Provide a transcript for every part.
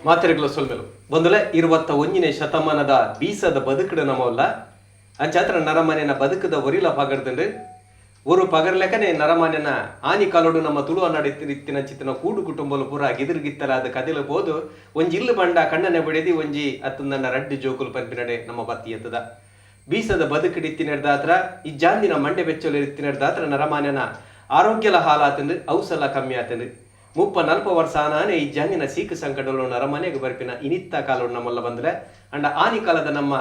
ಮಾತೆರೆಗ್ಲ ಸೊಲ್ಮೆಲು ಬಂದುಲೆ 21ನೇ ಶತಮಾನದ ಬೀಸದ ಬದುಕುಡು ನಮವಲ್ಲ ಅಂಚಾತ್ರ ನರಮಾನ್ಯನ ಬದುಕುದ ಒರಿಲ ಪಗರ್ದುಂಡು ಒರು ಪಗರ್ಲೆಕನೆ ನರಮಾನ್ಯನ ಆನಿ ಕಾಲೋಡು ನಮ್ಮ ತುಳುವ ನಡಿತ್ತಿನ ಚಿತ್ತಿನ ಕೂಡು ಕುಟುಂಬಲು ಪೂರ ಗಿದಿರ್ಗಿತ್ತಲಾದ ಕದಿಲು ಪೋದು ಒಂಜಿ ಇಲ್ಲು ಬಂಡ ಕಣ್ಣನೆ ಬಿಡಿದಿ ಒಂಜಿ ಅತ್ತಂದನ್ನ ರಡ್ಡು ಜೋಕುಲು ಪನ್ಪಿನಡೆ ನಮ್ಮ ಬತ್ತಿ ಎತ್ತದ ಬೀಸದ ಬದುಕಿಡಿತ್ತಿನಡ್ದಾತ್ರ ಇಜ್ಜಾಂದಿನ ಮಂಡೆ ಬೆಚ್ಚಲು ಇತ್ತಿನಡ್ದಾತ್ರ ನರಮಾನ್ಯನ ಆರೋಗ್ಯಲ ಹಾಲಾತಂದು ಔಸಲ ಕಮ್ಮಿ ಆತಂದು 30-40 ವರ್ಷ ಆನಾನೆ ಇಜ್ಜಾಂದಿನ ಸೀಕು ಸಂಕಟಲು ನರಮನೆಗೆ ಬರ್ಪಿನ ಇನಿತ್ತ ಕಾಲೋಡು ನಮ್ಮಲ್ಲ ಬಂದ್ರೆ ಅಂಡ ಆನಿ ಕಾಲದ ನಮ್ಮ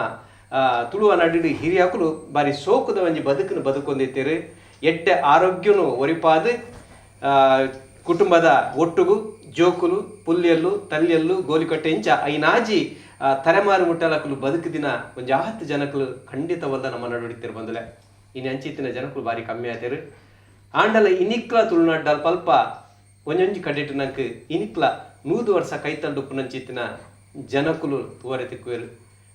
ತುಳುವ ನಡಿಡು ಹಿರಿಯಕುಲು ಬಾರಿ ಸೋಕುದ ಒಂಜಿ ಬದುಕನ್ನು ಬದುಕೊಂದಿತ್ತೀರು ಎಡ್ಡೆ ಆರೋಗ್ಯನು ಒರಿಪಾದು ಕುಟುಂಬದ ಒಟ್ಟುಗು ಜೋಕುಲು ಪುಲ್ಯಲ್ಲು ತಲ್ಯಲ್ಲು ಗೋಲಿಕಟ್ಟೆ ಇಂಚ ಐನಾಜಿ ತಲೆಮಾರು ಮುಟ್ಟಲಕುಲು ಬದುಕು ದಿನ ಒಂಜಿ ಆಹತ್ತು ಜನಕುಲು ಖಂಡಿತವಲ್ಲ ನಮ್ಮ ನಡುಡಿತ್ತಿರು ಬಂದಲೆ ಇನ್ನು ಅಂಚಿತ್ತಿನ ಜನಕುಲು ಬಾರಿ ಕಮ್ಮಿ ಆತೇರು ಆಂಡಲ ಇನಿಕ್ಲ ತುಳುನಾಡ್ಡಲ್ ಪಲ್ಪ ಒಂಜೊಂಜಿ ಕಡೆಟ್ ನಂಕ್ ಇನಿಕ್ಲ 100 ವರ್ಷ ಕೈತಂಡುಪ್ಪುನಂಚಿತ್ತಿನ ಜನಕುಲು ತೂವರೆ ತಿಕ್ಕುವೆರು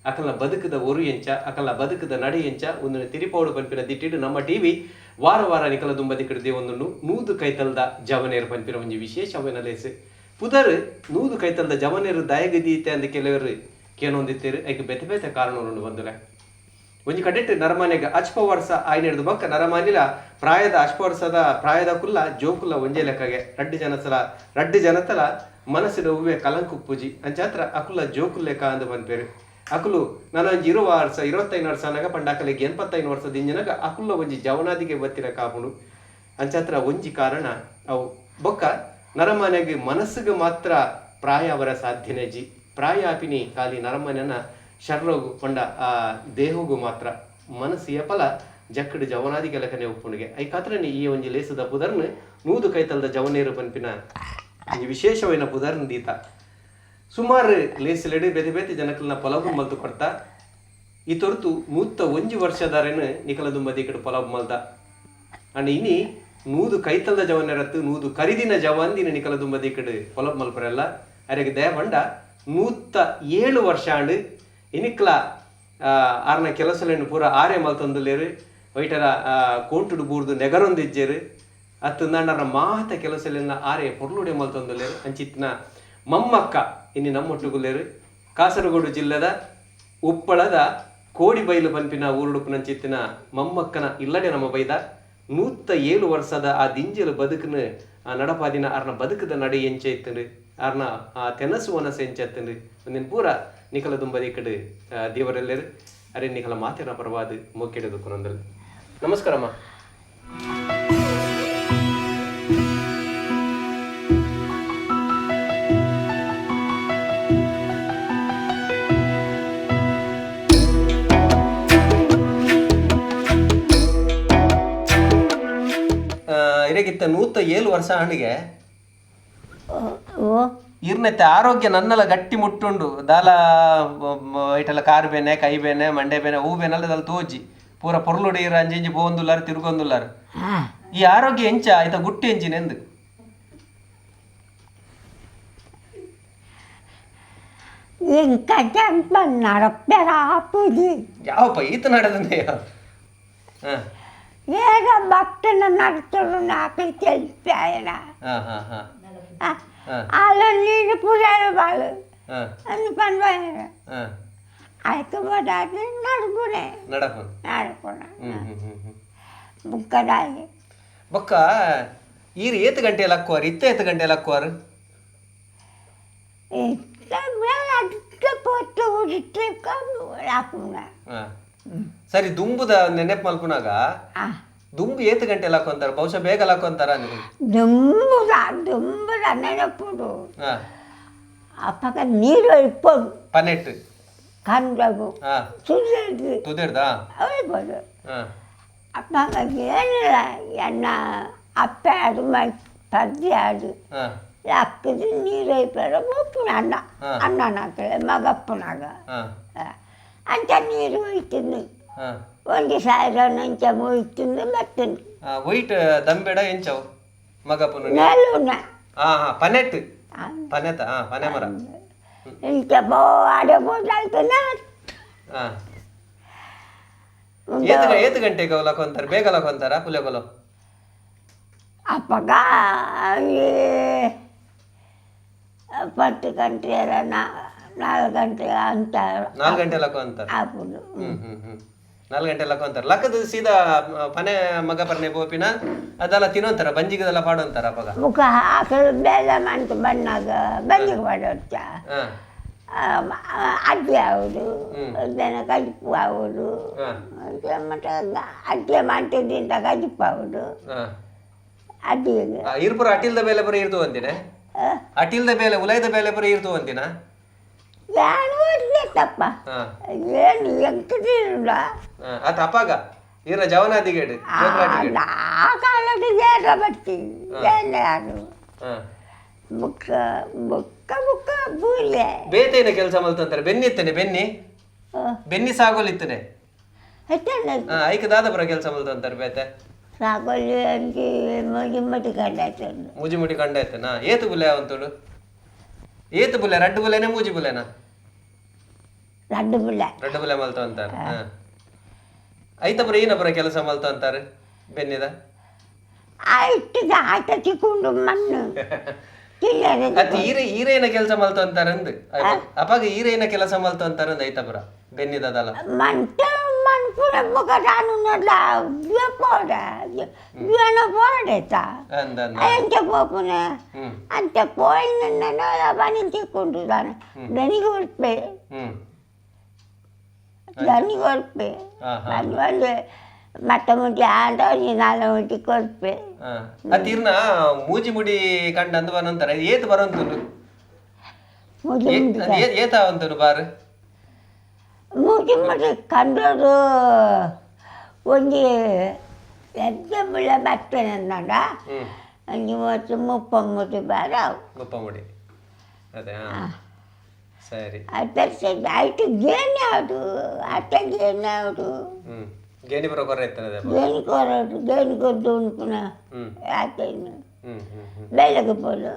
ಅಕಲ್ನ ಬದುಕದ ಒರು ಎಂಚ ಅಕಲ್ನ ಬದುಕದ ನಡೆ ಎಂಚ ಒಂದು ತಿರಿಪೌಡು ಪನ್ಪಿನ ದಿಟ್ಟಿಡು ನಮ್ಮ ಟಿವಿ ವಾರ ವಾರ ನಿಕಲ ದುಂಬದಿ ಕಡೆ ಒಂದುಂಡು 100 ಕೈತಲ್ದ ಜವನೇರು ಪನ್ಪಿನ ಒಂಜಿ ವಿಶೇಷ ಲೇಸ್ ಪುದರ್ 100 ಕೈತಲ್ದ ಜವನೇರು ದಯಗದೀತೆ ಅಂದ ಕೆಲವರು ಕೇನೊಂದಿತ್ತೇರು ಐಕ್ ಬೇತೆ ಬೇತೆ ಕಾರಣಗಳು ಬಂದುಲೆ ಒಂಜಿ ಕಡೆಟ್ ನರಮಾನ್ಯಗ ಅಚ್ಪ ವರ್ಷ ಆಯ್ನೆಡ್ದು ಬೊಕ್ಕ ನರಮಾನಿಲ ಪ್ರಾಯದ ಅಚ್ಪ ವರ್ಷದ ಪ್ರಾಯದ ಕುಲ್ಲ ಜೋಕುಲ್ಲ ಒಂಜೇ ಲೆಕ್ಕಗೆ ರಡ್ಡು ಜನತಲ ಮನಸ್ಸಿನ ಹೂವೆ ಕಲಂಕು ಪೂಜಿ ಅಂಚಾತ್ರ ಅಕುಲ ಜೋಕುಲ್ ಲೆಕ್ಕ ಅಂದು ಪನ್ಪೇರು ಅಕುಲು ನಾನು ಒಂಜಿ 20 ವರ್ಷ 25 ವರ್ಷ ಅನಗ ಪಂಡ ಅಕಲಿಗೆ 85 ವರ್ಷದ ಇಂಜಿನಗ ಅಕುಲ್ಲ ಒಂಜಿ ಜವನಾದಿಗೆ ಬತ್ತಿರ ಕಾಪುಂಡು ಅಂಚಾತ್ರ ಒಂಜಿ ಕಾರಣ ಅವು ಬೊಕ್ಕ ನರಮಾನ್ಯಗೆ ಮನಸ್ಸಿಗೆ ಮಾತ್ರ ಪ್ರಾಯ ಅವರ ಸಾಧ್ಯನೇಜಿ ಪ್ರಾಯ ಆಪಿನಿ ಖಾಲಿ ನರಮಾನ್ಯನ ಶರ್ರೋಗು ಪಂಡ ಆ ದೇಹಗೂ ಮಾತ್ರ ಮನಸ್ಸು ಎಪಲ ಜಕ್ಕಡು ಜವನಾದಿ ಕೆಲಕನೆ ಉಪ್ಪುಣಿಗೆ ಐಕಾತ್ರನೆ ಈ ಒಂಜಿ ಲೇಸದ ಪುದರ್ನು 100 ಕೈತಲ್ದ ಜವನೇರು ಪನ್ಪಿನ ಒಂಜಿ ವಿಶೇಷವೈನ ಪುದರ್ನ್ ದೀತ ಸುಮಾರು ಲೇಸಲೆಡು ಬೇತೆ ಬೇತೆ ಜನಕಲ್ನ ಪೊಲಬು ಮಲ್ತು ಕೊಡ್ತಾ ಈ ತೊರ್ತು 101 ವರ್ಷದಾರೇನು ನಿಕಲ ದುಂಬದಿ ಕಡೆ ಪೊಲಬು ಮಲ್ದ ಅಂಡ್ ಇನಿ 100 ಕೈತಲ್ದ ಜವನರತ್ತು 100 ಕರಿದಿನ ಜವಾಂದಿನ ನಿಕಲ ದುಂಬದಿ ಕಡೆ ಪೊಲಬು ಮಲ್ಪರೆಲ್ಲ ಅರೆಗೆ ದಯ ಬಂಡ 107 ವರ್ಷ ಆಂಡ್ ಇನಿಕ್ಲ ಆರ್ನ ಕೆಲಸಲೆನ್ನು ಪೂರ ಆರೆ ಮಲ್ತೊಂದುಲ್ಲೇರು ವೈಟರ ಕೋಂಟುಡು ಬೂರ್ದು ನೆಗರೊಂದಿಜ್ಜೇರು ಅತ್ತು ನಾಡರ ಮಾತ ಕೆಲಸಲೆನ್ನ ಆರೆ ಪೊರ್ಲುಡೆ ಮಲ್ತೊಂದುಲ್ಲೇರು ಅಂಚಿತ್ನ ಮಮ್ಮಕ್ಕ ಇನ್ನು ನಮ್ಮೊಟ್ಟುಗುಲ್ಲೇರು ಕಾಸರಗೋಡು ಜಿಲ್ಲೆದ ಉಪ್ಪಳದ ಕೋಡಿಬೈಲು ಪನ್ಪಿನ ಊರುಡುಪುನಂಚಿತ್ತಿನ ಮಮ್ಮಕ್ಕನ ಇಲ್ಲಡೆ ನಮ್ಮ ಬೈದ 107 ವರ್ಷದ ಆ ದಿಂಜಲು ಬದುಕನ್ನು ಆ ನಡಪಾದಿನ ಆರ್ನ ಬದುಕದ ನಡೆ ಎಂಚೆ ಇತ್ತಂಡು ಆರ್ನ ಆ ತೆನಸು ವನಸು ಎಂಚೆ ಎತ್ತಂಡು ಒಂದಿನ ಪೂರ ನಿಕಲ ದುಂಬದಿ ಕಡೆ ದೇವರೆಲ್ಲರು ಅರೆ ನಿಕಲ ಮಾತಿನ ಪರವಾದ ಮೊಕ್ಕೆಡದು ಕುನಂದಲ್. ನಮಸ್ಕಾರಮ್ಮ. ಇರಗಿತ್ತ 107 ವರ್ಷ ಹಣ್ಣಿಗೆ ಇರ್ನತ್ತೆ ಆರೋಗ್ಯ ನನ್ನೆಲ್ಲ ಗಟ್ಟಿ ಮುಟ್ಟುಂಡು ದಾಲ ಇಟಲ್ಲ ಕಾರು ಬೇನೆ ಕೈ ಬೇನೆ ಮಂಡೆ ಬೇನೆ ಹೂ ಬೇನೆಲ್ಲ ದಾಲ ತೋಜಿ ಪೂರ ಪೊರ್ಲುಡಿ ಇರ ಅಂಜಿಂಜಿ ಪೋಂದುಲ್ಲಾರು ತಿರುಗೊಂದುಲ್ಲಾರು ಈ ಆರೋಗ್ಯ ಎಂಚ ಆಯ್ತ ಗುಟ್ಟಿ ಎಂಚಿನೆಂದು ಯಾವಪ್ಪ ಈತ ನಡೆದನೆ ಭಕ್ತನ ನಡ್ತರು ನಾಲ್ಕು తెలిపాయన వాళ్ళు నీరు పురాలు వాళ్ళు అని పని అయితే నడుపునే నడుపున బుక్కదాయి ಬೊಕ್ಕ ಈರು ಏತು ಗಂಟೆ ಲಕ್ಕುವಾರು ಇತ್ತ ಏತು ಗಂಟೆ ಲಕ್ಕುವಾರು ಸರಿ ದುಂಬುದ ನೆನಪು ಮಲ್ಪುನಾಗ ದುಂಬು ಏತು ಗಂಟೆ ಲಕ್ಕೊಂತಾರ ಬಹುಶಃ ಬೇಗ ಲಕ್ಕೊಂತಾರ ದುಂಬುದ ದುಂಬುದ ನೆನಪುಡು ಅಪ್ಪಗ ನೀರು ಇಪ್ಪದು ಪನೆಟ್ಟು ಕಂಡಗು ಸುದೇರ್ದು ತುದೇರ್ದ ಹೋಗ್ಬೋದು ಅಪ್ಪಗ ಏನಿಲ್ಲ ಎಣ್ಣ ಅಪ್ಪೆ ಅದು ಪದ್ಯ ಅದು ಲಕ್ಕದು ನೀರು ಇಪ್ಪರು ಮುಪ್ಪುನ ಅಣ್ಣ ಅಣ್ಣನಾಗ್ತದೆ ಮಗಪ್ಪನಾಗ ಅಂತ ನೀರು ಹೋಯ್ತೀನಿ ಒಂದು ಸಾವಿರ ನಂಚ ಹೋಯ್ತೀನಿ ಬರ್ತೀನಿ ವೈಟ್ ದಂಬೆಡ ಎಂಚವು ಮಗಪ್ಪನ ನೆಲುನ ಪನೆಟ್ ಪನೆತ ಪನೆ ಮರ ಇಂಚ ಬೋ ಆಡೆ ಬೋದಾಳ್ತಾನ ಏತು ಗಂಟೆಗೆ ಲಕ್ಕೊಂತಾರೆ ಬೇಗ ಲಕ್ಕೊಂತಾರ ಪುಲೆಗೊಲ ಅಪ್ಪಗ 10 ಗಂಟೆ 4 ಗಂಟೆ ಅಂತ. 4 ಗಂಟೆ ಲಕ್ಕ ಅಂತಾರೆ. ಆಪುಂಡು. ಹ್ಮ್ ಹ್ಮ್ ಹ್ಮ್ 4 ಗಂಟೆ ಲಕ್ಕ ಅಂತಾರೆ. ಲಕ್ಕದ ಸೀದಾ ಪನೆ ಮಗ ಪರ್ನೆ ಪೋಪಿನ ಅದೆಲ್ಲ ತಿನ್ನೋಂತಾರ, ಬಂಜಿಗದೆಲ್ಲ ಪಾಡೋಂತಾರ ಅವಾಗ. ಮುಖ ಆಕಳು ಬೇಲೆ ಮಂತು ಬಣ್ಣಾಗ ಬಂಜಿಗೆ ಮಾಡೋರ್ಚ ಅಡ್ಗೆ ಆಗೋದು, ದನ ಕಜಿಪ್ಪು ಆಗೋದು, ಮತ್ತೆ ಅಡ್ಗೆ ಮಾಡ್ತಿದ್ದಿಂದ ಕಜಿಪ್ಪು ಆಗೋದು ಅಡ್ಡಿಗೆ. ಇರ್ಪುರ ಅಟಿಲ್ದ ಬೇಲೆ ಬರೀ ಇರ್ತು ಅಂದಿನ, ಅಟಿಲ್ದ ಬೇಲೆ ಉಲೈದ ಬೇಲೆ ಬರೀ ಇರ್ತು ಅಂದಿನ. ಏನು ತಪ್ಪ ಏನು ಎಂಕದಿಲ್ಲ. ಆತ ಅಪ್ಪಾಗ ಇರ ಜವನಾದಿಗೇಡು. ಆ ಕಾಲದ ಏನ ಬಟ್ಟಿ ಏನೇ ಅದು ಬುಕ್ಕ ಬುಕ್ಕ ಬುಕ್ಕ ಬೂಲೆ. ಬೇತೇನ ಕೆಲಸ ಮಲ್ತಂತಾರೆ, ಬೆನ್ನಿತ್ತನೆ ಬೆನ್ನಿ ಬೆನ್ನಿ ಸಾಗೋಲಿತ್ತನೆ. ಐಕ ದಾದಪುರ ಕೆಲಸ ಮಲ್ತಂತಾರೆ ಬೇತೆ. ಸಾಗೋಲಿ ಅಂಜಿ ಮುಜಿ ಕಂಡಾಯ್ತು. ಮುಜಿ ಮುಡಿ ಕಂಡಾಯ್ತನಾ? ಏತು ಬುಲೆ ಅವಂತುಡು? ಏತು ಬುಲೆ? ರಡ್ಡು ಬುಲೆನೆ ಮೂಜಿ ಬುಲೆನಾ? ರಡ್ಡು ಬುಲೆ. ರಡ್ಡು ಬುಲೆ ಮಲ್ತ ಅಂತಾರೆ. ಐತಪುರ ಏನಪುರ ಕೆಲಸ ಮಲ್ತ ಅಂತಾರೆ ಬೆನ್ನಿದ? ಆಯ್ತು ಆಟ ಚಿಕ್ಕೊಂಡು ಮಣ್ಣು. ಅತ್ ಈರೆ ಈರೇನ ಕೆಲಸ ಮಲ್ತ ಅಂತಾರಂದು ಅಪ್ಪಾಗ ಈರೇನ ಕೆಲಸ ಮಲ್ತ ಅಂತಾರಂದು ಐತಪುರ ಬೆನ್ನಿದದಲ್ಲ. ಮಂಟ ಮನ್ಪುರ ಮುಖ ತಾನು ನೋಡ್ಲ ಪೋಡ ಏನೋ ಪೋಡೇತ ಎಂತ ಪೋಪುನ ಅಂತ ಪೋಯಿನ ಬನಿ ಚಿಕ್ಕೊಂಡು ತಾನು ದನಿಗೆ ಕೊಡ್ಪೆ, ದನಿಗೆ ಕೊಡ್ಪೆ ಒಂದು ಮತ್ತೆ ಮುಂಚೆ ಆಟ ನಾಳೆ ಮುಂಚೆ ಕೊಡ್ಪೆ. ಅತ್ತಿರ್ನ ಮೂಜಿ ಮುಡಿ ಕಂಡ ಅಂದು ಬರಂತಾರೆ. ಏತು ಬರಂತುಂಡು? ಏತ ಅಂತನು ಬಾರು? ಮೂಜಿ ಮುಡಿ ಕಂಡೋದು ಒಂಜಿ ಎದ್ದೆ ಮುಳ್ಳ ಬರ್ತೇನೆ ಅಂದಾಗ ಒಂಜಿ 30 30 ಬಾರ. 30 ಮುಡಿ ಅದೇ. ಸರಿ. ಆಯ್ತು ಗೇಣಿ ಯಾವುದು ಅಟ್ಟ ಗೇಣಿ ಯಾವುದು? ಗೇಣಿ ಬರೋ ಕೊರ ಇರ್ತದೆ. ಗೇಣಿ ಕೊರೋದು ಗೇಣಿ ಕೊದ್ದು ಉಂಟುನ ಆತೇನು ಬೆಳಗ್ಗೆ ಪೋದು.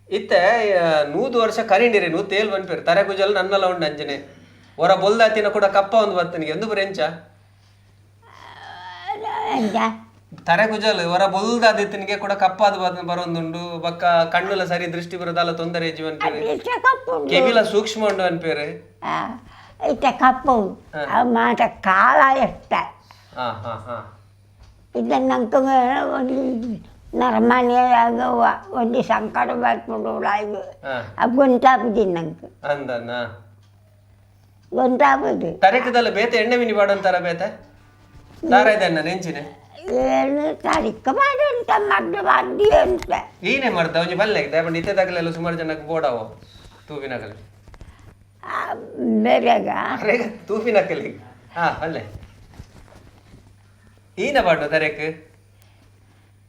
ಇತ್ತೆ 100 ವರ್ಷ ಕರಿಂಡಿರಿ ನೂತೇಲ್ ಬಂದ್ಪೇರು ತರೆ ಕುಜಲ್ ನನ್ನಲ್ಲ ಉಂಡು ಅಂಜನೆ ಹೊರ ಬೊಲ್ದಾತಿನ ಕೂಡ ಕಪ್ಪ ಒಂದು ಬತ್ತನಿಗೆ ಎಂದು ಬರೆಂಚ ತರೆ ಕುಜಲ್ ಹೊರ ಬೊಲ್ದಾದಿತ್ತನಿಗೆ ಕೂಡ ಕಪ್ಪ ಅದು ಬರೋದುಂಡು ಬಕ್ಕ ಕಣ್ಣುಲ ಸರಿ ದೃಷ್ಟಿ ಬರೋದಲ್ಲ ತೊಂದರೆ ಜೀವನ್ ಕೆವಿಲ ಸೂಕ್ಷ್ಮ ಉಂಡು ಅನ್ಪೇರು. ಇತ್ತ ಕಪ್ಪು ಮಾಟ ಕಾಲ ಎಷ್ಟ ಇದನ್ನ ಒಂದು ನರಮನೆಯಾಗ ಒಂದು ಸಂಕಟ ಬರ್ಕೊಂಡು ಗೊಂತಾಪುದಿ ನಂಗೆ ಗೊಂತಾಪುದು. ತರಕದಲ್ಲ ಬೇತೆ ಎಣ್ಣೆ ಮಿನಿ ಬಾಡಂತಾರ ಬೇತೆ ದಾರ ಇದೆ ನೆಂಚಿನೆ ಏನು ತರಿಕ ಮಾಡಂತ ಮದ್ದು ಮದ್ದು ಅಂತ ಏನೇ ಮಾಡ್ದ ಒಂಜಿ ಬಲ್ಲೆ ದಯಪಂಡ ಇತ್ತೆದಾಗಲೆಲ್ಲ ಸುಮಾರು ಜನಕ್ಕೆ ಬೋಡಾವು ತೂಪಿನಕಲೆ ಬೇರೆಗ ತೂಪಿನಕಲಿ. ಹಾ ಅಲ್ಲೇ ಈನ ಬಾಡು ತರೆಕ್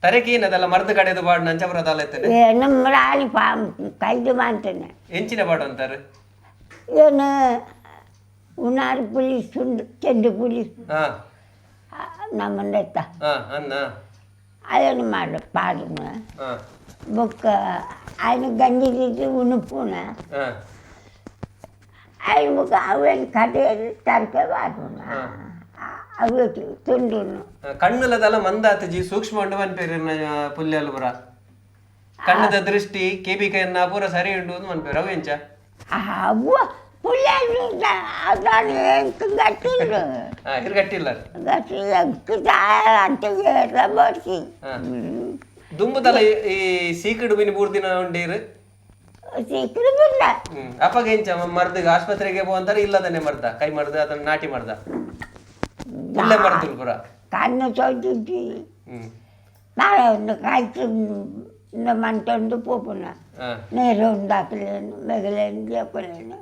ತರೆಕ್ ಏನದಲ್ಲ ಮರ್ದು ಕಡೆದು ಬಾಡು ನಂಚಪುರದಲ್ಲ ಇತ್ತನೆ. ನಮ್ಮ ರಾಣಿ ಕೈದು ಮಾಡ್ತೇನೆ. ಎಂಚಿನ ಬಾಡು ಅಂತಾರೆ? ಏನು ಉನ್ನಾರು ಪುಲಿ ಸುಂಡು ಚೆಂಡು ಪುಲಿ ನಮ್ಮನ್ನ ಅದನ್ನು ಮಾಡು ಪಾಡುನ ಬೊಕ್ಕ ఆయన ಗಂಜಿ ಗಿಜ್ಜಿ ಉಣುಪುನ ఆయన ಬೊಕ್ಕ ಅವೇನು ಕಡೆ ತರಕೆ ಬಾಡುನ ಅವು ತುಂಡುನು. ಕಣ್ಣುಲದಲ್ಲ ಮಂದಾತಜಿ ಸೂಕ್ಷ್ಮ ಉಂಡು ಮನ್ಪೇರು ಪುಲ್ಯಲ್ ಪುರ ಕಣ್ಣದ ದೃಷ್ಟಿ ಕೆಬಿ ಕೈಯನ್ನ ಪೂರ ಸರಿ ಉಂಡು ಮನ್ಪೇರು ಅವು ಎಂಚ? ಅವ್ವ ಪುಲ್ಯಲು ಅದಾನು ಗಟ್ಟಿಲ್ಲ. ಗಟ್ಟಿಲ್ಲ ಗಟ್ಟಿ ಅಂತ ಬರ್ತಿ. ದುಂಬುದಲ್ಲ ಈ ಸೀಕಡು ಬಿನಿ 3 ದಿನ ಉಂಡೀರು ಸೀಕಡು ಬಿಲ್ಲ. ಅಪ್ಪಾಗ ಎಂಚ ಮರ್ದಿಗೆ ಆಸ್ಪತ್ರೆಗೆ ಪೋ ಅಂತಾರೆ ಇಲ್ಲದನೆ ಮರ್ದ ಕೈ ಮರ್ದ ಅದನ್ನ ನಾಟಿ ಮರ್ದ ಇಲ್ಲೇ ಮರ್ದು ಪುರ ಕಣ್ಣು ಸೋಜಿದ್ದಿ ಒಂದು ಕಾಯ್ತು ಮಂಟೊಂದು ಪೋಪುನ ನೇರು ಉಂದಾಕಲೇನು ಮೆಗಲೇನು ಜೇಕೊಲೇನು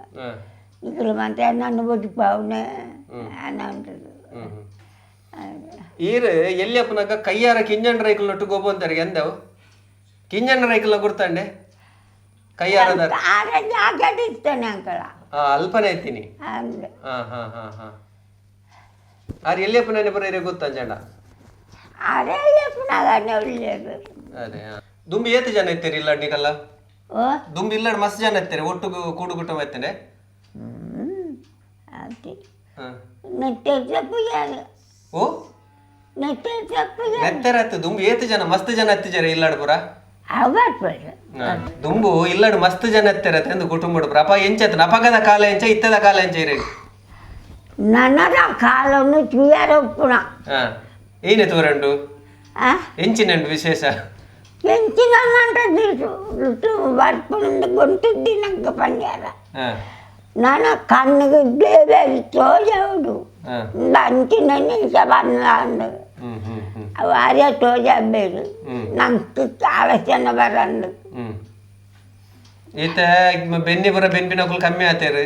ఇక్కడ ಮಂತೆ ನన్ను ಬದುಪಾవుನೆ అని అంటాడు. ಈರು ಎಲ್ಲಿ ಅಪ್ಪನಾಗ ಕೈಯಾರ ಕಿಂಜನ್ ರೈಕಲ್ ನಟ್ಟು ಗೋಪು ಅಂತಾರೆ ಎಂದವು ಕಿಂಜನ್ ರೈಕಲ್ ಗುರ್ತಂಡೆ ಕೈಯಾರದ ಜಾಕೆಟ್ ಇರ್ತಾನೆ ಅಂಕಲ. ಅಲ್ಪನೆ ಐತೀನಿ. ಹಾ ಹಾ ಹಾ ಹಾ ಆರ್ ಎಲ್ಲಿ ಅಪ್ಪನೇ ಬರೋ ಗೊತ್ತಂಜಣ್ಣ. ಅರೆ ಅದೇ ದುಂಬಿ ಏತು ಜನ ಇತ್ತೀರಿ ಇಲ್ಲ ನಿಕಲ್ಲ? ದುಂಬಿ ಇಲ್ಲ ಮಸ್ತ್ ಜನ ಇತ್ತೀರಿ ಒಟ್ಟು ಕೂಡು ಕುಟುಂಬ ಇತ್ತೇನೆ. ಓ ನೆತ್ತೆರ ಹತ್ತು ದುಂಬಿ ಏತು ಜನ ಮಸ್ತ್ ಜನ ಹತ್ತಿ ಜನ ಇಲ್ಲಾಡ್ ಪುರ. ಅವು ಬರ್ಪುಂಡು. ದುಂಬು ಇಲ್ಲಡು ಮಸ್ತ್ ಜನ ಎತ್ತೆರ ತಂದು ಕುಟುಂಬಡು ಅಪ ಎಂಚತ್ ಅಪಗದ ಕಾಲ ಎಂಚ ಇತ್ತದ ಕಾಲ ಎಂಚ ಇರೆ? ನನದ ಕಾಲನ್ನು ತೂಯರ ಉಪ್ಪುನ. ಹಾ, ಏನೇ ತೋರಂಡು? ಆ? ಎಂಚಿನಂಡು ವಿಶೇಷ? ಎಂಚಿನ ಋತು ಬರ್ಪುಂಡು ಗೊಂತಿದ್ದಿ ನಂಗೆ ಪಂಡ್ಯಾರ. ಹಾ. ನನ್ನ ಕಣ್ಣಿಗೆ ದೇವೆ ತೋಜವುದು. ಹಾ. ಅಂಚಿನ ನಿಮಿಷ ಬಂದ. ಹ್ಮ್ ಹ್ಮ್ ಹ್ಮ್ ಅವು ಆರ್ಯ ತೋಜಬೇಕು. ನಂಗೆ ಆಲೋಚನೆ ಬರಂದು. ಈತ ಬೆನ್ನಿ ಬರ ಬೆನ್ಪಿನಕುಲು ಕಮ್ಮಿ ಆತೇರು,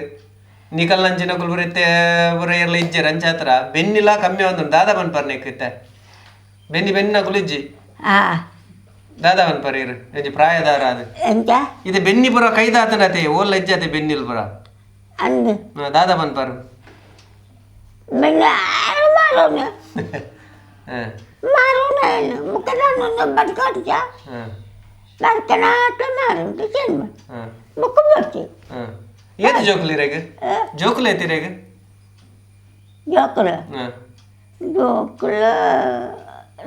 ನಿಕಲ್ ನಂಚಿನಕುಲು ಬರ ಇತ್ತೆ ಬರ ಎಲ್ಲ ಇಜ್ಜೆರ್ ಅಂಚಾತ್ರ ಬೆನ್ನಿಲ ಕಮ್ಮಿ ಒಂದು. ದಾದಾ ಪನ್ಪರ್ ನೆಕ್ ಇತ್ತೆ ಬೆನ್ನಿ ಬೆನ್ನಿನಕುಲು ಇಜ್ಜಿ. ಆ. ದಾದಾ ಪನ್ಪರ್ ಇರು ಎಂಜಿ ಪ್ರಾಯದಾರ ಅದು? ಎಂತ? ಇದು ಬೆನ್ನಿ ಪುರ ಕೈದಾತನತೆ ಓಲ್ಲ ಇಜ್ಜಾತೆ ಬೆನ್ನಿಲ್ ಪುರ. ಅಂದು. ಹಾ, ದಾದಾ ಪನ್ಪರ್? ಬೆನ್ನಿ ಮಾರೋಣ. ಹಾ. ಮಾರೋಣ ಮುಖ ನಾನು ಬದುಕಾಡ್ಚ. ಹಾ. ಬದುಕನಾಟ ಮಾರು ಚೆಂದ. ಹಾ. ಬುಕ್ ಬರ್ತಿ. ಹಾ, ಏತ್ ಜೋಕುಲು ಇರೆಗ್? ಜೋಕುಲು ಏತಿರೆಗ್? ಜೋಕುಲು? ಹಾ. ಜೋಕುಲು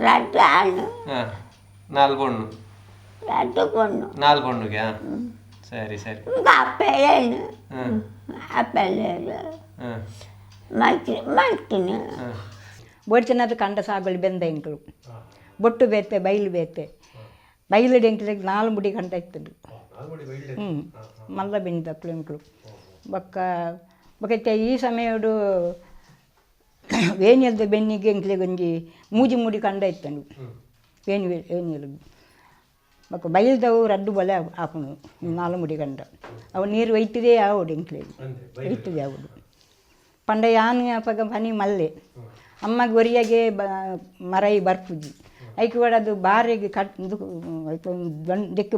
ರಡ್ಡು ಆಣ್. ಹಾ, ನಾಲ್ ಪೊಣ್ಣು. ರಡ್ಡು ಪೊಣ್ಣು. ನಾಲ್ ಪೊಣ್ಣುಗೆ. ಹಾ, ಸರಿ ಸರಿ. ಅಪ್ಪೇನು? ಹಾ. ಅಪ್ಪೇರು. ಹಾ. ಮಲ್ತಿ ಮಲ್ತೀನಿ. ಹಾ. ಬೋಡ್ಚನದ ಕಂಡ ಸಾಗುವಳಿ ಬೆಂದ ಎಂಕಲು ಬೊಟ್ಟು ಬೇತೆ ಬೈಲು ಬೇತೆ ಬೈಲು ಎಂಕ್ಲೆಗ್ ನಾಲ್ ಮುಡಿ ಕಂಡ ಇತ್ತದು. ಹ್ಞೂ, ಮಲ್ಲ ಬೆಂದಕ್ಲು ಎಂಕಲು ಬೊಕ್ಕ ಬೊಕ್ಕ ಇತ್ತೆ ಈ ಸಮಯಡು ವೇನಿಯಲ್ದ ಬೆನ್ನಿಗೆ ಎಂಕ್ಲೆಗ್ ಒಂಜಿ ಮೂಜಿ ಮುಡಿ ಕಂಡ ಇತ್ತಂಡು ವೇಣಿ ವೇನಿಯಲ್. ಬೊಕ್ಕ ಬೈಲ್ದವು ರಡ್ಡು ಬೊಲೆ ಆಪುಂಡು ನಾಲ್ ಮುಡಿ ಕಂಡ. ಅವು ನೀರು ಒಯ್ತದೇ ಆವೊಡು, ಎಂಕ್ಲೆಗ್ ಒಯ್ತದೆ ಆವೊಡು. ಪಂಡ ಯಾನ್ ಅಪಗ ಪನಿ ಮಲ್ಲೆ ಅಮ್ಮಗ್ ಒರಿಯಗೆ ಬ ಮರೈ ಬರ್ಪುಜಿ. ಐಕ್ ಅದು ಬಾರೆಗ್ ಕಟ್ ಉಂದು ಐತ ದೆಕ್ಕ್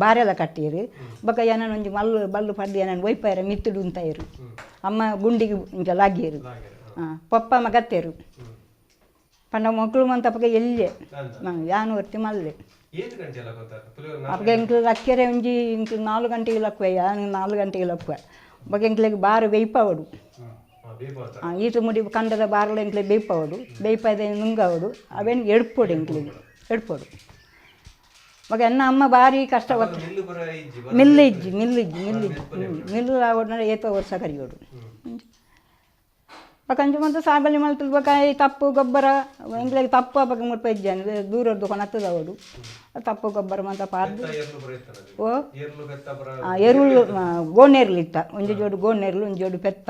ಬಾರೆಲ ಕಟ್ಟಿಯೆರ್. ಬೊಕ ಎನನ್ ಒಂಜಿ ಮಲ್ಲು ಬಲ್ಲು ಪಡ್ದು ಎನನ್ ಒಯ್ಪಾಯೆರ್, ಮಿತ್ತುಡು ಉಂತಾಯೆರ್. ಅಮ್ಮ ಗುಂಡಿಗ್ ಇಂಚ ಲಾಗಿಯೆರ್. ಪೊಪ್ಪ ಮಗತ್ತೆರ್. ಪಂಡ ಮೊಕ್ಲು ಮಂತ ಅಪಗ ಎಲ್ಯೆ, ಯಾನ್ ಒರ್ತಿ ಮಲ್ಲೆ. ಅಪಗ ಎಂಕ್ಲು ಲಕ್ಕೆರೆ ಒಂಜಿ ಎಂಕ್ಲು 4 ಗಂಟೆಗೆ ಲಕ್ಕುವೆ. ಯಾನ್ 4 ಗಂಟೆಗೆ ಲಕ್ಕುವೆ. ಬೊಕ ಎಂಕ್ಲೆಗ್ ಬಾರು ಬೇಯ್ಪಾವೊಡು. ಈತ ಮುಡಿ ಕಂಡದ ಬಾರ್ಲ ಎಂಕ್ಲೆಗ್ ಬೇಯ್ಪಾವೊಡು. ಬೇಯ್ಪಾಯ್ದ ನುಂಗಾವೊಡು, ಅವೇನ್ ಎಡ್ಪೊಡು, ಎಂಕ್ಲೆಗ್ ಎಡ್ಪೊಡು. ಬೊಕ ಎನ್ನ ಅಮ್ಮ ಬಾರಿ ಕಷ್ಟ. ಮಿಲ್ಲು ಇಜ್ಜಿ, ಮಿಲ್ಲು ಇಜ್ಜಿ, ಮಿಲ್ಲು ಇಜ್ಜಿ. ಮಿಲ್ಲು ಆವೊಡು ಏತೋ ವರ್ಷ ಕರಿಯೋಡು. ಬೊಕ ಅಂಚ ಮಾತ ಸಾಗಲಿ ಮಲ್ತುದು. ಬೊಕ ಈ ತಪ್ಪು ಗೊಬ್ಬರ ಎಂಕ್ಲೆಗ್ ತಪ್ಪು ಅಪಗ ಮುಲ್ಪ ಇಜ್ಜಾಂಡ್, ದೂರದ್ದು ಕೊನತ್ತದ ಆವೊಡು. ತಪ್ಪು ಗೊಬ್ಬರ ಮಾತ ಪಾಡ್ದು. ಓ, ಎರುಳು ಗೋನೇರ್ಲು ಇತ್ತ. ಒಂಜಿ ಜೋಡು ಗೋನೇರ್ಲು, ಒಂಜಿ ಜೋಡು ಪೆತ್ತ,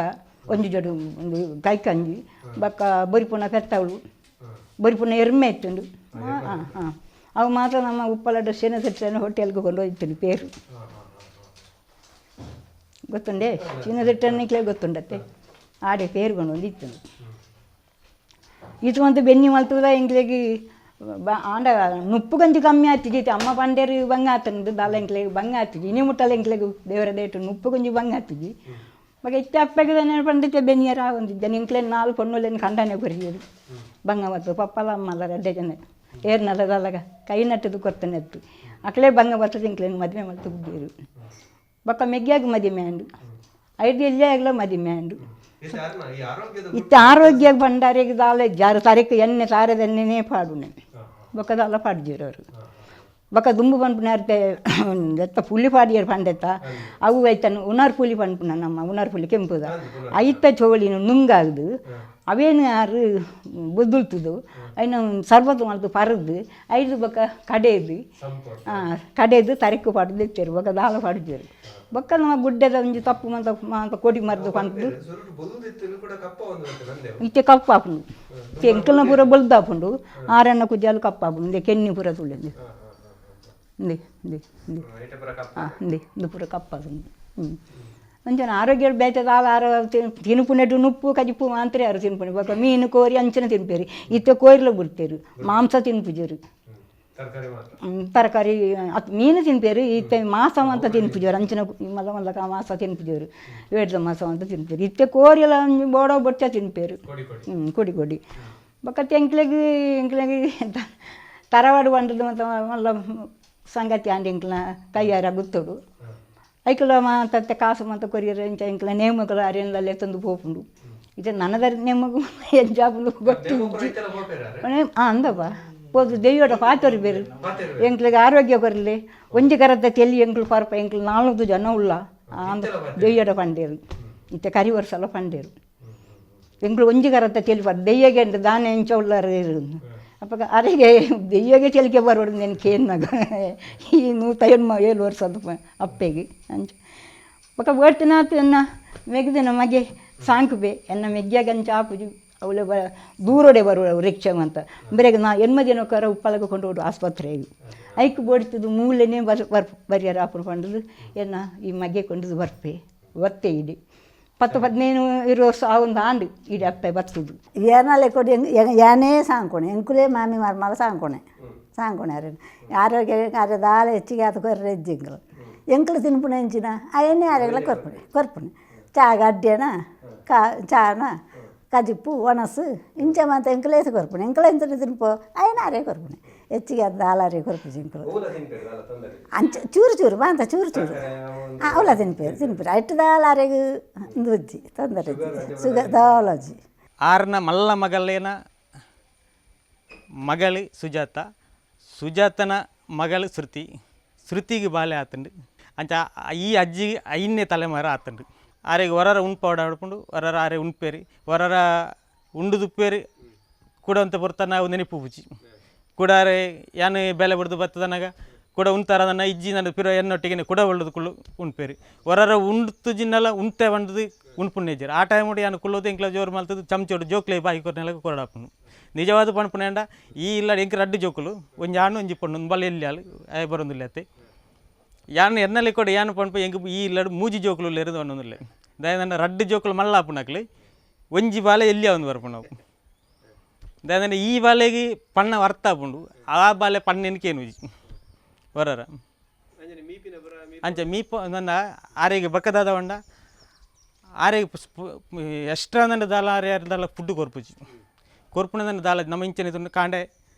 ಒಂಜಿ ಜೋಡು ಒಂದು ಕೈಕಂಜಿ, ಬೊಕ್ಕ ಬೊರಿಪುನ ಪೆತ್ತವಳು, ಬೊರಿಪುನ ಎರ್ಮೆ ಇತ್ತುಂಡು. ಹಾಂ ಹಾಂ ಅವು ಮಾತ್ರ ನಮ್ಮ ಉಪ್ಪಳದ ಸೀನಸೆಟ್ಟನ ಹೋಟೆಲ್ಗೆ ಕೊಂಡು ಹೋಗ್ತೀನಿ. ಪೇರು ಗೊತ್ತುಂಡೆ? ಸೀನಸೆಟ್ಟನಿಕ್ಲೆ ಗೊತ್ತುಂಡತ್ತೆ, ಆಡೆ ಪೇರು ಕೊಂಡು ಒಂದು ಇತ್ತು. ಇದು ಒಂದು ಬೆನ್ನಿ ಮಲ್ತದ ಎಂಕ್ಲೆಗ್ ಆಂಡ ನುಪ್ಪು ಗಂಜಿ ಕಮ್ಮಿ ಆತಿಜಿ. ಅಮ್ಮ ಪಂಡೇರು ಬಂಗ ಆತಂದು ದಾಲ ಎಂಕ್ಲೆಗ್ ಬಂಗ ಆತಿಜಿ. ಇನಿ ಮುಟ್ಟಲ ಎಂಕ್ಲೆಗ್ ದೇವರ ದೇಟು ನುಪ್ಪು ಗಂಜಿ ಬಂಗ ಆತಿಜಿ. ಬೊಕ ಇತ್ತೆ ಅಪ್ಪೆಗ್ ಪಂಡಿತ್ತೆ ಬೆನ್ನಿಯರ ಆವೊಂದಿಜ್ಜ. ಎಂಕ್ಲೆನ್ 4 ಪೊಣ್ಣುಲೆನ್ ಕಂಡನೆ ಕೊರಿಯೆರ್. ಬಂಗ ಬತ್ತು ಪಪ್ಪಲ ಅಮ್ಮಲ ರಡ್ಡೆ ಜನ ಏರ್ನಲ ದಾಲಗ ಕೈ ನಟ್ಟುದು ಕೊರ್ತನೆತ್ತು. ಅಕ್ಲೆ ಬಂಗ ಬತ್ತದ ಎಂಕ್ಲೆನ್ ಮದಿಮೆ ಮಲ್ತು ಬುಡ್ಡೇರು. ಬೊಕ್ಕ ಮೆಗ್ಯಾಗ್ ಮದಿಮೆ ಆಂಡ್, ಐದು ಎಲ್ಯಾಗ್ಲ ಮದಿಮೆ ಆಂಡ್. ಇತ್ತೆ ಆರೋಗ್ಯ ಭಂಡಾರಿಗೆ ದಾಲ ಜಾರು ತಾರೀಕು ಎಣ್ಣೆ ತಾರೆದ ಎಣ್ಣೆನೇ ಪಾಡುನೆ. ಬೊಕ್ಕ ದಾಲ ಪಾಡ್ಜೆರ್ ಅವರು. ಬೊಕ್ಕ ದುಂಬು ಪನ್ಪುನ ಎತ್ತ ಪುಲಿ ಪಾಡಿಯರ್ ಪಂಡೆತ್ತ ಅವು ಐತನ್ ಉನಾರ್ ಪುಲಿ ಪನ್ಪುನ ನಮ್ಮ ಉನಾರ್ ಪುಲಿ ಕೆಂಪುದ ಐತ ಚೋಳಿನ ನುಂಗಾಗ್ದು ಅವೇನು ಆರು ಬುದುಲ್ತುದು ಐನ ಸರ್ಬತ್ತು ಮಲ್ತು ಪರದು ಐದು ಬೊಕ್ಕ ಕಡೆದು ಕಡೆದು ತರಿಕ್ಕು ಪಾಡ್ದು ಇತ್ತೆರ್. ಬೊಕ್ಕ ದಾಲ ಪಾಡ್ಜೆರ್. ಬೊಕ್ಕ ನಮ್ಮ ಗುಡ್ಡೆದ ಒಂಜಿ ತಪ್ಪು ಮಂತ ಮಾತ ಕೊಡಿ ಮರ್ದು ಪಂಡ್ದು ಇತ್ತೆ ಕಪ್ಪು ಆಪುಂಡು. ಎಂಕಲ್ನ ಪೂರ ಬೊಲ್ದು ಆಪುಂಡು, ಆರಣ್ಣ ಕುಜಾಲು ಕಪ್ಪು ಆಪುಂಡು. ಇಂದೆ ಕೆನ್ನಿ ಪೂರ ತುಳಿಂದೆ ಇಂದೆ ಇಂದೆ ಇಂದೆ ಹಾಂ ಇಂದೆ ಇಂದು ಪೂರ ಕಪ್ಪಾಪುಂಡು. ಹ್ಞೂ, ಅಂಚನೆ ಆರೋಗ್ಯ ಬೇತೆ ದಾಲ ಆರೋ ತಿನ್ಪುನೆಟ್ ನುಪ್ಪು ಕಜಿಪು ಮಾತ್ರ ಯಾರು ತಿನ್ಪುನೆ. ಬೊಕ್ಕ ಮೀನು ಕೋರಿ ಅಂಚನೆ ತಿನ್ಪೇರು. ಇತ್ತೆ ಕೋರಿಲ ಬಿಡ್ತೇರು, ಮಾಂಸ ತಿನ್ಪುಜೆರು, ತರಕಾರಿ ಅತ್ ಮೀನು ತಿನ್ಪೇರು. ಇತ್ತೆ ಮಾಂಸ ಅಂತ ತಿನ್ಪುಜೆರು. ಅಂಚಿನ ಮಲ್ಲ ಮಲ್ಲ ಮಾಂಸ ತಿನ್ಪುಜೆರು, ವೇಡ್ದ ಮಾಂಸ ಅಂತ ತಿನ್ಪೇರು. ಇತ್ತೆ ಕೋರಿಲ ಒಂಜಿ ಬೋಡೋ ಬೊಚ್ಚ ತಿನ್ಪೇರು. ಕೊಡಿ ಕೊಡಿ. ಬೊಕ್ಕ ಎಂಕ್ಲೆಗ್ ಎಂಕ್ಲೆಗ್ ತರವಾಡು ಪಂಡದು ಮಾತ ಮಲ್ಲ ಸಂಗತಿ ಆಂಡ್. ಎಂಕ್ಲ ಕೈಯಾರ ಗುತ್ತೊಡು ಐಕ್ಲ ಮಾತ ಕಾಸು ಮಾತ ಕೊರಿಯರ್ ಇಂಚ ಎಂಕ್ಲ ನೇಮಕುಲು ಅರೇನ್ಲ ಲೆತ್ತೊಂದು ಪೋಪುಂಡು. ಇತ್ತೆ ನನದ ನೇಮಕು ಎಂಚ ಆಪುಂಡು ಗೊತ್ತು. ಅಂದಪ್ಪ. ಪೋದು ದೆಯ್ಯೋಡ ಪಾತರು ಬೇರು ಎಂಕ್ಲಿಗೆ ಆರೋಗ್ಯ ಕೊರಲಿ ಒಂಜಿ ಕರತ್ತ ತೆಲಿ ಎಂಕ್ಲು ಪರ್ಪ ಎಂಕ್ಲು ನಾಲ್ಕು ಜನ ಉಲ್ಲ ಅಂದ ದೆಯ್ಯೋಡ ಪಂಡೇರು ಇತ್ತೆ ಕರಿ ವರ್ಷಲ ಪಂಡೇರು ಎಂಕ್ಲು ಒಂಜಿ ಕರತ್ತ ತೆಲಿ ಪರ್ ದೆಯ್ಯಗೆ ಅಂಡ್ ದಾನೆ ಎಂಚ ಉಲ್ಲಾರ ಅಪ್ಪಗ ಅರೆಗೆ ದೆಯ್ಯಗೆ ತೆಲಿಕೆ ಬರೋಡು ನೆನ್ ಕೇನ್ನಾಗ ಈ 187 ವರ್ಷದ ಅಪ್ಪೆಗೆ ಅಂಚ ಬೊಕ ಓಡ್ತಿನಾತ್ ಎನ್ನ ಮೆಗ್ದಿನ ಮಗೆ ಸಾಂಕುಬೆ ಎನ್ನ ಮೆಗ್ಯಾಗ ಅಂಚ ಆಪುಜಿ ಅವಳೆ ಬ ದೂರೋಡೆ ಬರುವ ರಿಕ್ಷಾ ಅಂತ ಬರೆಗೆ ನಾ ಎನ್ಮ ದಿನಕ್ಕಾರ ಉಪ್ಪಳಗ ಕೊಂಡು ಹೋಡು ಆಸ್ಪತ್ರೆಗೆ ಐಕ್ ಬೋಡ್ತಿದ್ದು ಮೂಲೆನೇ ಬರ್ ಬರ್ ಬರ್ಯಾರ ಆಪುಡು ಪಂಡದು ಎನ್ನ ಈ ಮಗೆ ಕೊಂಡದು ಬರ್ಪೆ ಬರ್ತೆ ಇಡಿ 10 15 20 ವರ್ಷ ಆ ಒಂದು ಆಂಡು ಇಡಿ ಅಪ್ಪೆ ಬರ್ತದು. ಏನಲ್ಲ ಕೊಡಿ ಯಾನೇ ಸಾಂಕೋಣೆ ಎಂಕುಲೇ ಮಾಮಿ ಮರ್ಮಲ ಸಾಂಕೋಣೆ ಸಾಂಕೋಣೆ ಅರೆ ಆರೋಗ್ಯ ಅರೆ ದಾಲ ಹೆಚ್ಚಿಗೆ ಅದು ಕೊರ್ರೆ ಹೆಜ್ಜಿಂಕಲು ಎಂಕಲು ತಿನ್ಪುಣ ಎಂಚಿನ ಅಯನ್ನೇ ಆರೋಗ್ಯ ಕೊರ್ಪುಣೆ ಕೊರ್ಪುಣೆ ಚಾ ಗಡ್ಡೆನ ಕಾ ಚಾನ ಕಜಿಪ್ಪು ಒಣಸು ಇಂಚ ಮಾತ ಎಂಕುಲೇಸ ಕೊರ್ಪುಣೆ ಎಂಕುಲ ಎಂಚ ತಿನ್ಪೋ ಅಯನ ಅರೆ ಕೊರ್ಪುಣೆ ಹೆಚ್ಚಿಗೆ ಅದು ದಾಲಾರೆ ಕೊರ್ಪುಜಿ ಎಂಕುಲು. ಅಂಚ ಚೂರು ಚೂರು ಮಾಂತ ಚೂರು ಚೂರು ಅವಲ ತಿನ್ಪೇರು ತಿನ್ಪೇರು ಅಟ್ಟು ದಾಲಾರೆಗ್ ಉಜ್ಜಿ ತೊಂದರೆ ಸುಗರ್ ದಾಲಜ್ಜಿ. ಆರ್ನ ಮಲ್ಲ ಮಗಲೇನ ಮಗಳು ಸುಜಾತ, ಸುಜಾತನ ಮಗಳು ಶ್ರುತಿ, ಶ್ರುತಿಗೆ ಬಾಲೆ ಆತಂಡು. ಅಂಚ ಈ ಅಜ್ಜಿ 5ನೇ ತಲೆಮಾರು ಆತಂಡು. ಆರೆಗೆ ಹೊರರ ಉಣ್ಪಾಡ ಆಡ್ಕೊಂಡು ಹೊರರ ಆರೆ ಉಣ್ಪೇರಿ ಹೊರರ ಉಂಡುದುಪ್ಪೇರಿ ಕೂಡ ಅಂತ ಬರ್ತಾನ ನಾವು ನೆನಪು ಪೂಜಿ ಕೂಡಾರೆ ಯಾನು ಬೆಲೆ ಬಡ್ದು ಬರ್ತದನಾಗ ಕೂಡ ಉಂತಾರದನ್ನ ಇಜ್ಜಿ ನನ್ನ ಪಿರ ಎನ್ನೊಟ್ಟಿಗೆ ಕೂಡ ಒಳ್ಳದು ಕುಳ್ಳು ಉಣ್ಪೇರಿ ಹೊರರ ಉಂಡ್ತು ಜಿನ್ನಲ ಉಂತೆ ಬಂಡದು ಉಣ್ಪುಣ್ಣೆಜ್ಜರು ಆ ಟೈಮ್ ಯಾನು ಕುಳ್ಳೋದು ಎಂಕ್ಲ ಜೋರು ಮಲ್ತದ್ದು ಚಮಚೋಡು ಜೋಕ್ಲೆ ಬಾಯಿ ಕೊರ್ನೆಲ್ಲ ಕೊರಡಾಪುನು ನಿಜವಾದ ಪಣಪುಣೇಂಡ ಈ ಇಲ್ಲ ಎಂಕ್ ರಡ್ಡು ಜೋಕುಲು ಒಂಜಿ ಆಣು ಒಂಜಿ ಪಣ್ಣು ಒಂದು ಬಲ ಎಲ್ಲಿ ಆಲು ಆಯ್ ಬರೊಂದಿಲ್ಲ ಅತ್ತೆ ಯಾನು ಎನ್ನಲೆ ಕೊಡ ಯಾನು ಪಣಪ ಎಂಕ್ ಈ ಇಲ್ಲಡು ಮೂಜಿ ಜೋಕುಲು ಉಲ್ಲೇರು ಒಂದೊಂದಿಲ್ಲ ದಯದಂಡ ರಡ್ಡು ಜೋಕುಲು ಮಲ್ಲಾಪುನಕ್ಲೆ ಒಂಜಿ ಬಾಲೆ ಎಲ್ಲಿ ಒಂದು ಬರ್ಪುನವು ದಯದಂಡ ಈ ಬಾಲೆಗೆ ಪಣ್ಣ ಅರ್ಥ ಆಪುಂಡು ಆ ಬಾಲೆ ಪಣ್ಣೆನಕೇನು ಹೊರರ ಅಂಚ ಮೀಪ ನನ್ನ ಆರೆಗೆ ಬಕ್ಕದಾದ వంಡ ಆರೆಗೆ ಎಕ್ಸ್ಟ್ರಾ ನನ್ನ ದಾಲ ಆರೆ ದಾಲ ಫುಡ್ ಕೊರ್ಪುಜಿ ಕೊರ್ಪುನ ದಾಲ ನಮ್ಮ ಇಂಚನೆ ತುಂಡು ಕಾಂಡೆ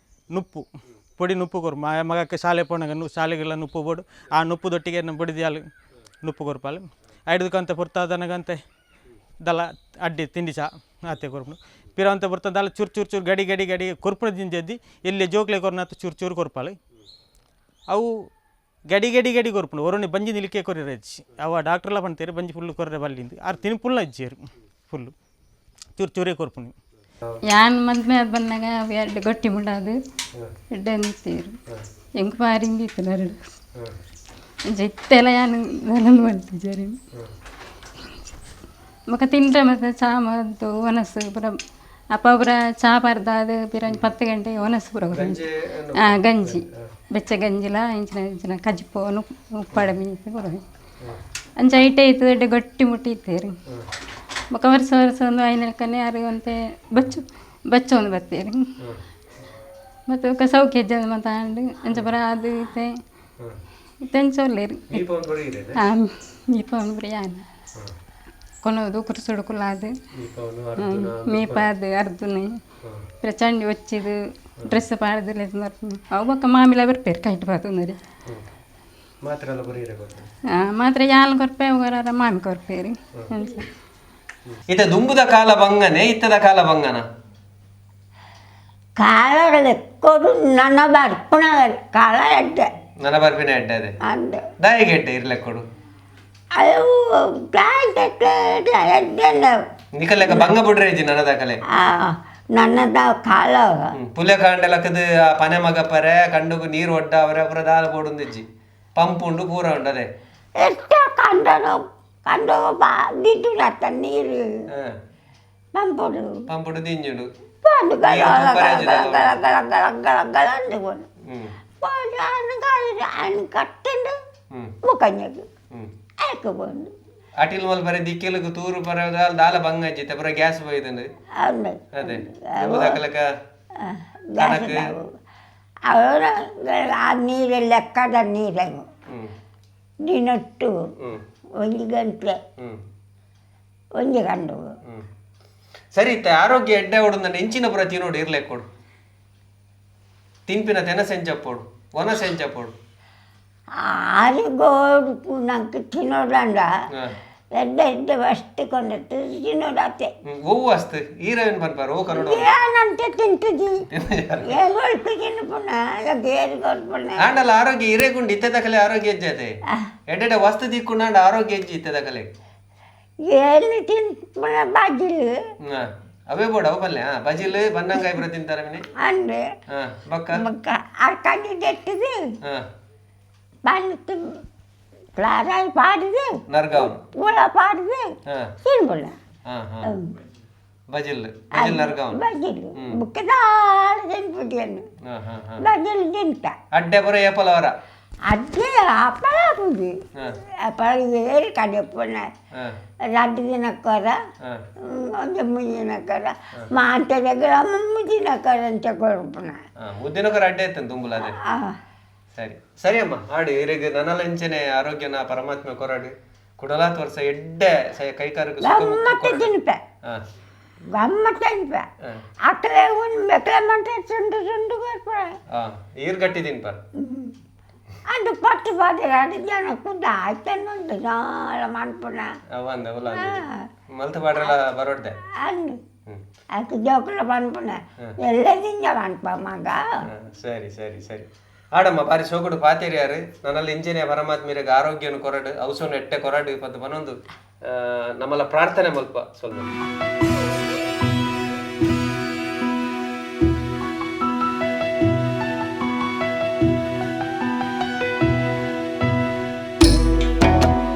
ನುಪ್ಪು ಪೊಡಿ ನುಪ್ಪು ಕೊರು ಮಗಕ್ಕೆ ಶಾಲೆ ಪೋಣಗ ನು ಶಾಲೆಗೆಲ್ಲ ನುಪ್ಪು ಬೋಡು ಆ ನುಪ್ಪು ದೊಟ್ಟಿಗೆ ನಮ್ಮ ಬಡಿದಿಯಾಲು ನುಪ್ಪು ಕೊರ್ಪಾಲು ಐಡ್ದಕ್ಕಂತ ಪೊರ್ತಾದನಗಂತೆ ದಲ ಅಡ್ಡಿ ತಿಂಡಿ ಚಾ ಆತೆ ಕೊರ್ಪುನು ಪಿರವಂತ ಬರ್ತ ದಾಲ ಚೂರು ಚೂರು ಚೂರು ಗಡಿ ಗಡಿ ಗಡಿ ಕೊರ್ಪುನ ದಿಂಜದ್ದಿ ಎಲ್ಲಿ ಜೋಕ್ಲೆ ಕೊರ್ನಾತ ಚೂರು ಚೂರು ಕೊರ್ಪಾಲು ಅವು ಗಡಿ ಗಡಿ ಗಡಿ ಕೊರ್ಪುಂಡು ಒರೊಂಡಿ ಬಂಜಿ ನಿಲಿಕೆ ಕೊರಿರ ಅಜ್ಜಿ ಅವ ಡಾಕ್ಟ್ರೆಲ್ಲ ಪಂತೇರು ಬಂಜಿ ಫುಲ್ಲು ಕೊರ್ರೆ ಬಲ್ಲಿಂದು ಆರು ತಿನ್ ಫುಲ್ ಅಜ್ಜಿಯರು ಫುಲ್ಲು ಚೂರು ಚೂರೇ ಕೊರ್ಪುಂಡು. ಯಾನ್ ಮದ್ಮೆ ಆದ್ ಬಂದಾಗ ಅವು ಎರಡು ಗಟ್ಟಿ ಮುಂಡಾದು ಎಡ್ಡೆ ನಿಂತೀರು ಎಂಕ್ ಬಾರಿ ಇಂದಿತ್ತು ನರಡು ಅಂಚ ಇತ್ತೆಲ್ಲ ಯಾನ್ ನಲಂದು ಮಲ್ತಿಜಾರಿ ಬೊಕ ತಿಂಡ್ರೆ ಮತ್ತೆ ಚಾ ಮದ್ದು ಒನಸು ಪೂರ ಅಪ್ಪ ಪೂರ ಚಾ ಪರ್ದಾದ್ ಪಿರ ಒಂಜಿ 10 ಗಂಟೆ ಒನಸು ಪೂರ ಕೊರೊಂಜಿ. ಗಂಜಿ ಬೆಚ್ಚ ಗಂಜಿಲ ಇಂಚಿನ ಇಂಚಿನ ಕಜಿಪು ಉಪ್ಪಾಡ ಮೀನು ಕೊರೊಂಜಿ ಅಂಚ ಐಟೆ ಇತ್ತು ಎಡ್ಡೆ ಗಟ್ಟಿ ಮುಟ್ಟಿ ಇತ್ತೇರು. ಬೊಕ ವರ್ಷ ವರ್ಷ ಒಂದು ಐನಲ್ಕನೆ ಯಾರು ಒಂತೆ ಬಚ್ಚು ಬಚ್ಚ ಒಂದು ಬತ್ತೇರು ಮತ್ತು ಬೊಕ ಸೌಖ್ಯ ಜನ ಮತ್ತು ಆಂಡ್ ಅಂಚ ಪೂರ ಅದು ಇತ್ತೆ ಇತ್ತೆ ಅಂಚ ಉಲ್ಲೇರು. ದೀಪ ಪೂರ ಯಾನ್ ಕೊನೊದು ಕುರ್ಸುಡು ಕುಲ್ಲಾದು ಮೀಪಾದು ಅರ್ದುನೆ ಪಿರ ಚಂಡಿ ಒಚ್ಚಿದು ಡ್ರೆಸ್ ಪಾಡ್ದು ಅವು ಬೊಕ ಮಾಮಿಲ ಬರ್ಪೇರು ಕೈಟ್ ಪಾತೊಂದರಿ. ಮಾತ್ರ ಯಾಲ್ ಕೊರ್ಪೆ ಅವರ ಮಾಮಿ ಕೊರ್ಪೇರು ಅಂಚ. ಇತ್ತ ದುಂಬುದ ಕಾಲ ಬಂಗನೆ ಇತ್ತದ ಕಾಲ ಬಂಗನ ಕಾಲ ಲೆಕ್ಕೋಡು ನನ್ನ ಬರ್ಪುಣ ಕಾಲ ಎಡ್ಡೆ. ನನ್ನ ಬರ್ಪಿನ ಎಡ್ಡೆ ಅದೇ. ಅಂದ್ ದಾಯಿಗೆ ಎಡ್ಡೆ ಇರ್ಲೆಕ್ಕೊಡು. ಅದು ಎಡ್ಡೆ. ನಿಕಲೆಕ ಬಂಗ ಬುಡ್ರೆ ಇಜ್ಜಿ ನನದಾಕಲೆ. ನನ್ನದ ಕಾಲ ಪುಲೆ ಕಾಂಡಲಕ್ಕದು ಆ ಪನೆ ಮಗ ಪರೆ ಕಂಡುಗು ನೀರು ಒಡ್ಡ ಅವರ ಪುರ ದಾಲ ಬೋಡುಂದಿಜ್ಜಿ ಪಂಪ್ ಉಂಡು ಪೂರ ಉಂಡು ಅದೇ. ಎಷ್ಟೋ ಕಂಡನು ಕಂಡು ಬಾ ದಿಡ್ಡು ನೀರು ಪಂಪುಡು ಪಂಪುಡು ದಿಂಜುಡು ಪಂಡು ಗಲ ಗಲ ಗಲ ಗಲ ಗಲ ಗಲ ಗಲ ಗಲ ಅಂದುಕೊಂಡು ಅನ್ ಕಟ್ಟಂಡು ಮುಖಂಜಗ್ ಆಯ್ಕೆ ಬಂದು ಅಟಿಲ್ ಮಲ್ ಬರೆ ದಿಕ್ಕೆಲುಗು ತೂರು ಪರ ದಾಲ ಬಂಗ ಅಜ್ಜಿತ್ತೆ ಪುರ ಗ್ಯಾಸ್ ಪೋಯ್ದಂಡು ಅದೇ ದಾಕಲಕ. ಅವರ ಆ ನೀರು ಲೆಕ್ಕದ ನೀರು ದಿನಟ್ಟು ಒಂದು ಗಂಟೆ ಒಂದು ಗಂಟೆ. ಸರಿ ಇತ್ತೆ ಆರೋಗ್ಯ ಎಡ್ಡೆ ಹೊಡುಂದಂಡ ಇಂಚಿನ ಪುರ ತಿನ್ನೋಡು ಇರ್ಲೆಕ್ಕೊಡು ತಿನ್ಪಿನ ತೆನಸೆಂಚಪ್ಪೋಡು ಒನ ಸೆಂಚಪ್ಪೋಡು. ಆರಿಗೋಡು ನಂಗೆ ತಿನ್ನೋದಂಡ. ಎಡ್ಡೆ ಎಡ್ಡೆ ವಸ್ತು ಕೊಂಡತ್ತು ತಿನ್ನೋಡಾತೆ. ಒವ್ವು ಅಸ್ತು ಈರವೇನ್ ಪನ್ಪಾರ ಓ ಕನ್ನಡ? ಏನಂತ ತಿಂತದಿ, ಏಳು ತಿನ್ಪುಣ, ಗೇರು ಕೊರ್ಪುಣ. ಆಂಡಲ ಆರೋಗ್ಯ ಇರೇಗುಂಡು ಇತ್ತೆ ದಕಲೆ ಆರೋಗ್ಯ ಹೆಜ್ಜೆ. ಎಡ್ಡೆಡೆ ವಸ್ತು ದಿಕ್ಕು ಆರೋಗ್ಯ ಹೆಜ್ಜೆ ಇತ್ತೆ ದಕಲೆ. ಏನು ತಿನ್ಪುಣ ಬಾಜಿಲು. ಅವೇ ಬೋಡ ಅವು ಪಲ್ಯ ಬಜಿಲ್ ಬನ್ನಂಗಾಯಿ ಪೂರ ತಿಂತಾರೆ ಮಿನಿ. ಅಂದ್ರೆ ಬೊಕ್ಕ? ಬೊಕ್ಕ ಆ ಕಣ್ಣಿ ದೆಟ್ಟದು ಬಂತು ಕ್ಲಾರಾಯಿ ಪಾಡಿದು. ನರ್ಗಾವ್. ಪೂರ ಪಾಡಿದು ತಿನ್ಪುಣ. ಹಾ ಹಾ ಬಜಿಲ್ ಬಜಿಲ್ ನರ್ಗಾವ್. ಬಜಿಲು ಬುಕ್ಕದಾಳ ತಿನ್ಪುಟಿಯನ್ನು. ಹಾ ಹಾ ಹಾ ಬಜಿಲು ತಿಂತ. ಅಡ್ಡೆ ಪೂರ ಏಪಲ ಅವರ? ಅಡ್ಡೆ ಹಪ್ಪಳ ಹಾಕುದು. ಹಪ್ಪಳ ಏಳು ಕಡೆಪುಣ. ರಡ್ಡು ದಿನಕ್ಕೊರ, ಒಂದು ಮುಂದಿನಕ್ಕರ ಮಾತೆರೆಗಳ ಮುಂದಿನಕ್ಕರ ಅಂತ ಕೊಡ್ಪುಣ. ಮುದ್ದಿನಕರ ಅಡ್ಡೆ ಇತ್ತು ತುಂಬುಲ ಅದೇ. ಸರಿ ಸರಿ ಅಮ್ಮ, ಆಡಿ ಇರಿಗೆ ನನಲ ಇಂಚನೆ ಆರೋಗ್ಯನ ಪರಮಾತ್ಮ ಕೊರಡು, ಕುಡಲಾತ್ ವರ್ಷ ಎಡ್ಡೆ ಕೈಕಾರಕ್ಕೆ ಸುಖ ಮುಕ್ತಿ ಗಮ್ಮತ್ತ ಕೊರಡು. ತಿನ್ಪೆ. ಗಮ್ಮತ್ತ ತಿನ್ಪೆ. ಅಕ್ಕಲೆ ಉಣ್ ಬೆಕ್ಕಲೆ ಮಂಟ ತುಂಡು ತುಂಡು ಕೊಡ್ಪುಣ. ಈರ್ ಗಟ್ಟಿ ತಿನ್ಪಾರ. ಅದು ಪಟ್ಟು ಪಾಡಿ ಎರಡು ಜನ ಕುದ್ದ ಆಯ್ತನ್ನೊಂದು ನಾಳ ಮನ್ಪುಣ. ಅವಂದ ಅವಲ ಮಲ್ತ ಬಾಡ್ರಲ್ಲ ಬರೋಡ್ದೆ. ಅಂದು ಅದಕ್ಕೆ ಜೋಕುಲ ಪನ್ಪುಣ ಎಲ್ಲ ದಿಂಜ ಮನ್ಪ ಮಗ. ಸರಿ ಸರಿ ಸರಿ ಆಡಮ್ಮ, ಬಾರಿ ಸೋಗುಡು ಪಾತೇರಿ ಯಾರು. ನನ್ನಲ್ಲಿ ಇಂಜಿನಿಯರ್ ಪರಮಾತ್ಮರಿಗೆ ಆರೋಗ್ಯನು ಕೊರಡು, ಔಸೋನು ಎಟ್ಟೆ ಕೊರಡು ಪದ್ದು ಬನೊಂದು ನಮ್ಮಲ್ಲ ಪ್ರಾರ್ಥನೆ ಮಲ್ಪ ಸ್ವಲ್ಪ.